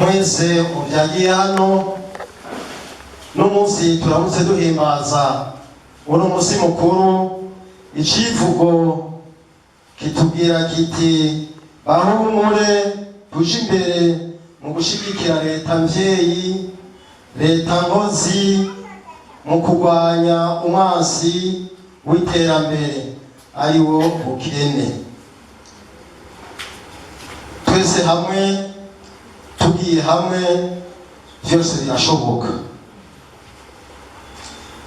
Mwese mubyagiye hano n'umunsi turamutse duhimbaza uno munsi mukuru, icivugo kitubwira kiti: "Bahumure, tuje imbere mu gushigikira leta mvyeyi, leta nkozi, mu kurwanya umwansi w'iterambere ari wo bukene." Twese hamwe, tugiye hamwe, byose birashoboka.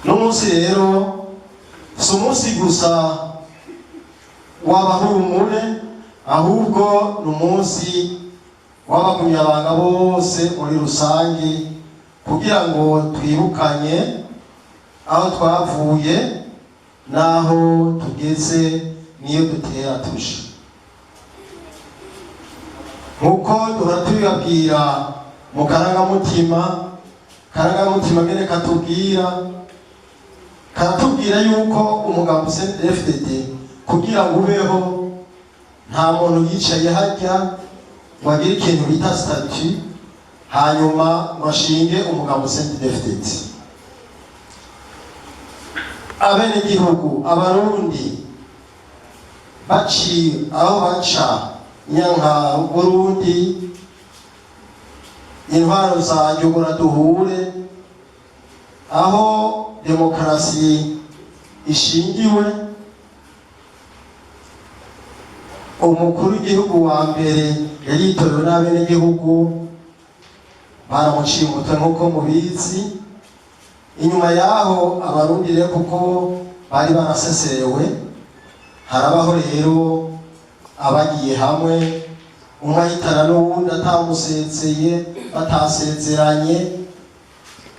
N'umunsi rero si umunsi gusa w'abahumure, ahubwo ni umunsi w'abagumyabanga bose muri rusange, kugira ngo twibukanye aho twavuye n'aho tugeze n'iyo dutera tuje. Nk'uko duhora tubibabwira mu karangamutima, karangamutima ngene katubwira, karatubwira yuko umugambi CNDD-FDD kugira ngo ubeho, nta muntu yicaye hajya ngo agire ikintu bita statut, hanyuma ngo ashinge umugambi CNDD-FDD. Abenegihugu, Abarundi, baciye aho baca nyanka Burundi, intwaro za Nyogora duhure, aho demokarasi ishingiwe, umukuru w'igihugu wa mbere yari yitorewe n'abenegihugu, baramuciye umutwe nk'uko mubizi. Inyuma yaho Abarundi rero, kuko bari baraseserewe, harabaho rero abagiye hamwe, umwe ahitana n'uwundi atamusezeye, batasezeranye,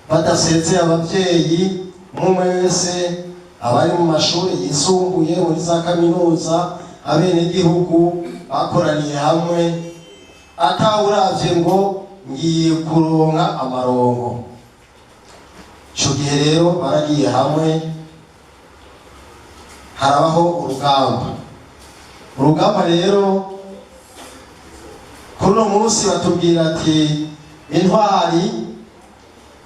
badasezeye ababyeyi. Umwe wese, abari mu mashuri yisumbuye, muri za kaminuza, abenegihugu bakoraniye hamwe atawuravye ngo ngiye kuronka amarongo. Ico gihe rero baragiye hamwe, harabaho urugamba. Urugamba rero kuri uno munsi batubwira ati: "Intwari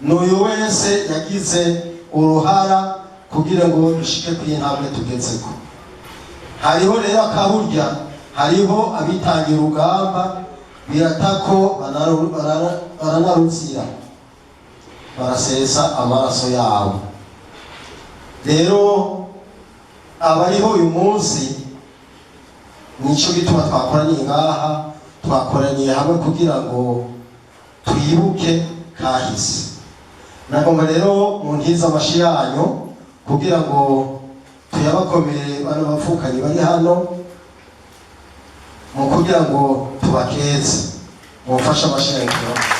ni uyu wese yagize uruhara kugira ngo dushike ku intambwe tugezeko." Hariho rero akahurya, hariho abitangiye urugamba biratako baranaruzira, barasesa amaraso yabo. Rero abariho uyu munsi, nico gituma twakoraniye ngaha, twakoraniye hamwe kugira ngo twibuke kahise. Nagomba rero mu ntiza amashi yanyu kugira ngo tuyabakomere bano bavukanyi bari hano, mu kugira ngo tubakeze. Mumfashe amashi yanyu tuyabakomere.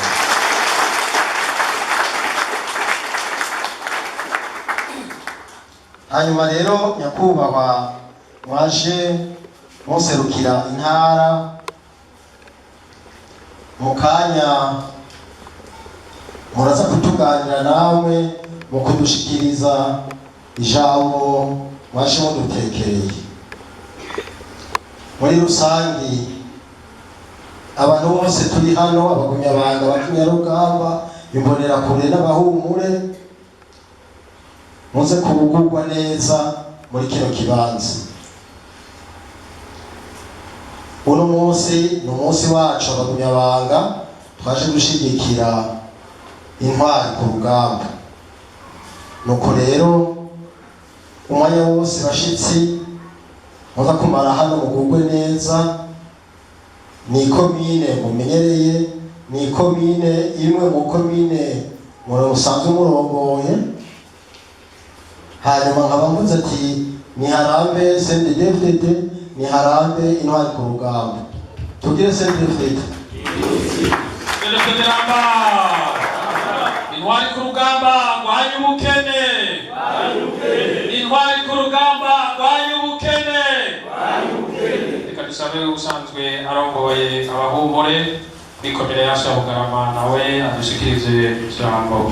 Hanyuma rero, nyakubahwa mwaje muserukira intara, mu kanya muraza kutuganira namwe mu kudushikiriza ijambo mwaje mudutekereye. Muri rusangi, abantu bose turi hano, abagumyabanga, abakinyarugamba, imbonerakure n'abahumure, muze kubugurwa neza muri kino kibanza. Uno munsi ni umunsi wacu abagumyabanga, twaje gushigikira intwari ku rugamba. Nuko rero umwanya wose bashitsi muza kumara hano mugugwe neza. Ni ikomine mumenyereye, ni ikomine imwe mu komine musanzwe murongoye. Hanyuma nkaba mvuze ati: "Niharambe CNDD-FDD, niharambe intwari ku rugamba." Tugire CNDD-FDD! Ramba! Intwari ku rugamba, rwanya ubukene! Intwari ku rugamba, rwanya ubukene! Reka dusabe usanzwe arongoye abahumure muri komine yacu ya Bugarama, nawe adushikirize ijambo.